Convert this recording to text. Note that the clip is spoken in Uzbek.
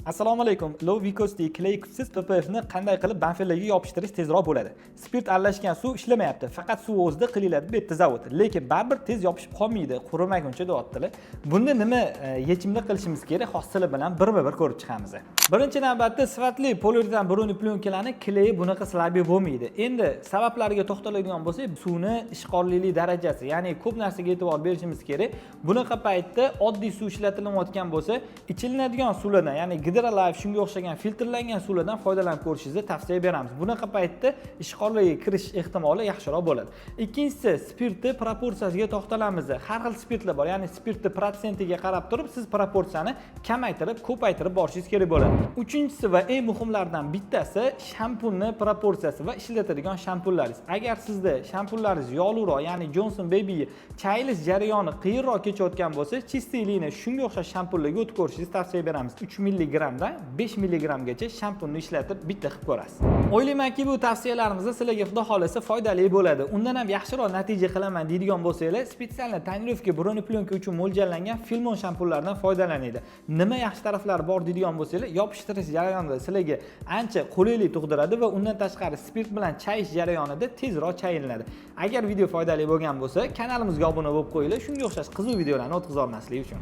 Assalomu alaykum. Low viscosity клей kuchsiz PPFni qanday qilib bamperlarga yopishtirish tezroq bo'ladi? Spirt aralashgan suv ishlamayapti. Faqat suv o'zida qilinglar deb aytdi zavod. Lekin baribir tez yopishib qolmaydi, qurimaguncha deyaptilar. Bunda nima yechimni qilishimiz kerak? Hozir sizlar bilan birma-bir ko'rib chiqamiz. Birinchi navbatda sifatli poliuretan бронеплёнка larni клей i bunaqa слабый bo'lmaydi. Endi sabablariga to'xtaladigan bo'lsak, suvni ishqorlilik darajasi, ya'ni ko'p narsaga e'tibor berishimiz kerak. Bunaqa paytda oddiy suv ishlatilayotgan bo'lsa, ichilinadigan suvlardan, ya'ni Gidrolife, shunga o'xshagan filtrlangan suvlardan foydalanib ko'rishingizni tavsiya beramiz. Bunaqa paytda ishqorlarga kirish ehtimoli yaxshiroq bo'ladi. Ikkinchisi, spirtni proporsiyasiga to'xtalamiz. Har xil spirtlar bor, ya'ni spirtni protsentiga qarab turib siz proporsiyani kamaytirib, ko'paytirib borishingiz kerak bo'ladi. Uchinchisi va eng muhimlaridan bittasi shampunni proporsiyasi va ishlatadigan shampunlaringiz. Agar sizda shampunlaringiz yog'liroq, ya'ni Johnson Baby chayilish jarayoni qiyinroq kechayotgan bo'lsa, Чистый линия, shunga o'xshash shampunlarga o'tib ko'rishingizni tavsiya beramiz. 3 milligramdan 5 milligramgacha shampunni ishlatib bitta qilib ko'rasiz. O'ylaymanki, bu tavsiyalarimiz sizlarga, xudo xohlasa, foydali bo'ladi. Undan ham yaxshiroq natija qilaman deydigan bo'lsanglar, специально тонировка бронеплёнка uchun mo'ljallangan Filmon shampunlaridan foydalaninglar. Nima yaxshi taraflari bor deydigan bo'lsanglar, yopishtirish jarayonida sizlarga ancha qulaylik tug'diradi va undan tashqari spirt bilan chayish jarayonida tezroq chayiladi. Agar video foydali bo'lgan bo'lsa, kanalimizga obuna bo'lib qo'yinglar, shunga o'xshash qiziq videolarni o'tkazolmaslik uchun.